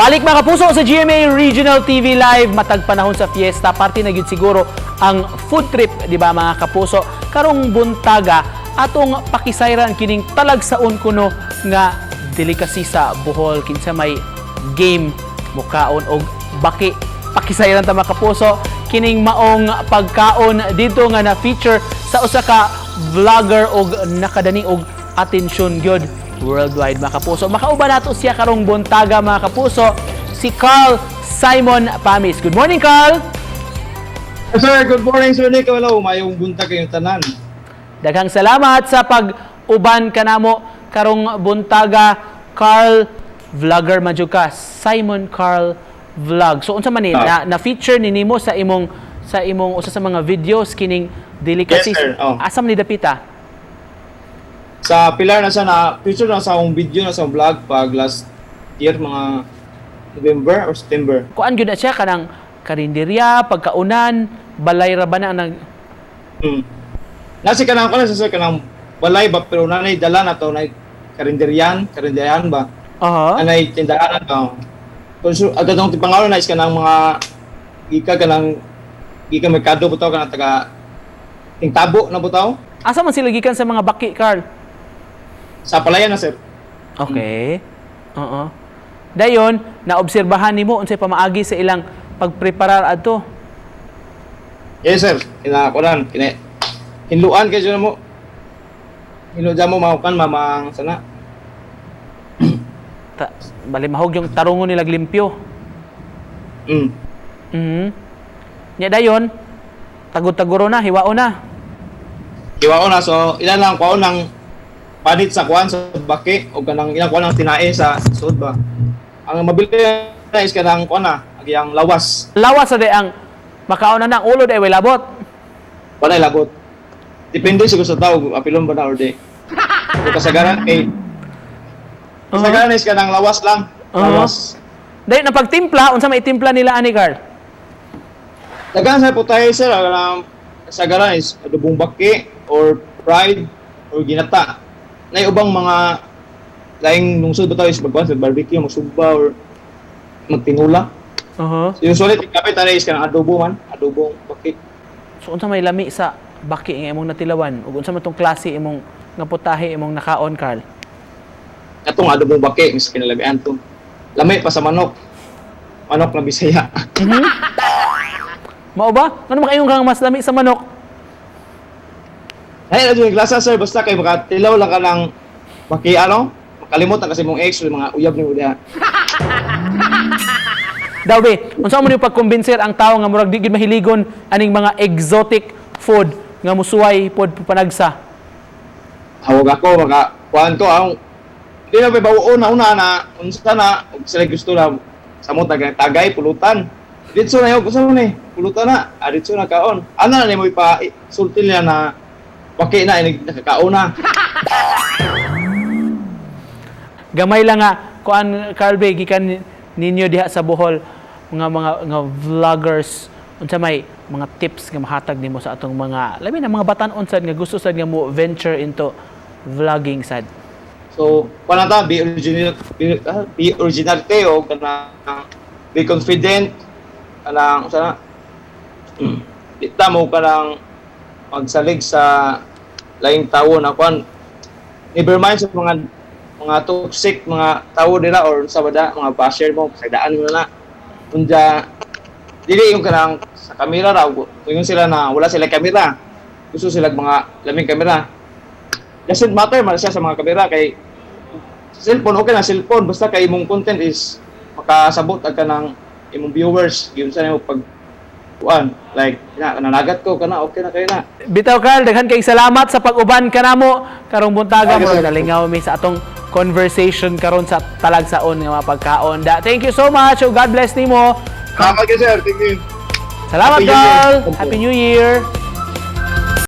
Balik, mga kapuso, sa GMA Regional TV Live, matag panahon sa fiesta, parte na gyud siguro ang food trip, di ba, mga kapuso? Karong buntaga, atong pakisayran kining talagsaon kuno nga delicacy sa Bohol, kinsa may game mukaon og baki. Pakisayran ta, mga kapuso, kining maong pagkaon dito nga na feature sa usa ka vlogger og nakadani og atensyon gyud worldwide, mga kapuso. Makauban nato siya karong buntaga, mga kapuso, si Carl Simon Pamis. Good morning, Carl! Sir, good morning, Sir Nick. Hello, mayong buntag kayong tanan. Daghang salamat sa pag-uban kanamo karong buntaga, Carl. Vlogger man jud ka, Simon Carl Vlog. So unsa man ni na feature ni nimo sa imong usa sa mga videos kining delicacies? Yes, sir. Oh. Asa man ni dapita? Sa Pilar na siya na feature na sa akong video na sa vlog pag last year, mga November or September. Kuan gyud na siya, kanang karinderya, pagkaunan, balay ra ba na nag Nasi kanang kuan sa sir, kanang balay ba, pero nanay dala na to na karinderyan, karinderyan ba? Anay tindahan na to. Kung so, agad ang pangalan na is kanang mga gika kanang gika merkado bitaw, kanang taga Tingtabo na bitaw. Asa man sila gikan sa mga baki, Carl? Sa palayan na, sir. Okay. Oo. Dayon, naobserbahan nimo unsay pamaagi sa ilang pagpreparar adto. Yes, sir. Kina kuan kina hinluan kay na mo. Hinlo mo maukan mamang sana. Ta, bali mahog yung tarungon nila limpyo. Nya dayon, tagod-taguro na, hiwao na. Hiwao na, so ilan lang kuan ng panit sa kuan sa baki o kanang ilang kuan ng tinae sa suod ba. Ang mabili na is kanang kuan na, ang iyang lawas. Lawas sa day ang makaon na ng ulo day way labot. Wala labot. Depende siguro sa tao apilon ba na or di. So, kasagaran kay kasagaran is kanang lawas lang. Lawas. Dayon ang pagtimpla, unsa may timpla nila ani, Carl? Daghan sa putahe, sir, ang kasagaran is adobong baki or fried or ginata. Nay ubang mga laing lungsod ba tayo is magkuan sa barbecue, magsugba or magtinula. So, usually kapit ana is kanang adobo man, adobong baki. So unsa may lami sa baki nga imong natilawan ug unsa man tong klase imong nga putahe imong nakaon, Carl? Katong adobong baki mas kinalamian to. Lami pa sa manok. Manok na Bisaya. Mao ba? Ano makaingon kang mas lami sa manok? Ay, na yung klasa, sir, basta kay makatilaw lang ka ng baki ano, makalimot na kasi mong ex o mga uyab ni mo diha. Daw be, unsa mo ni pagkumbinser ang tawo nga murag di gid mahiligon aning mga exotic food nga musuway pod panagsa? Hawag ako maka kuan ko ang di na may bawon na una na unsa na ug sila gusto na samot na tagay pulutan ditso na yun, gusto mo ni pulutan na, ah, ditso na kaon ana na nimo ipa sulti nila na baki na inig nakakaon na. Gamay lang nga kuan, Carl be, gikan ninyo diha sa Bohol mga nga vloggers, unsa may mga tips nga mahatag nimo sa atong mga labi na mga batan-on sad nga gusto sad nga mo venture into vlogging sad? So kuan na ta, be original, be, ah, be originality o kanang be confident, kanang unsa na di ta mo kanang magsalig sa laing tawo na kuan, never mind sa mga toxic mga tao nila or sa bada mga basher mo, sagdaan mo na unya dili yung kanang sa kamera raw. Ingon sila na wala sila kamera, gusto sila mga laming kamera. Doesn't matter man siya sa mga kamera kay sa cellphone, okay na cellphone, basta kay imong content is makasabot ag kanang imong viewers giun sa nimo pag kuan, like na nanagat ko kana, okay na kayo na. Bitaw, Carl, daghan kay salamat sa pag-uban kanamo karong buntaga Ay, mo. sir. Nalingaw mi sa atong conversation karon sa talagsaon nga mga pagkaon. Da, thank you so much. Oh, God bless nimo. Salamat kayo, sir. Thank you. Salamat, Happy New Year. Carl. Happy New Year.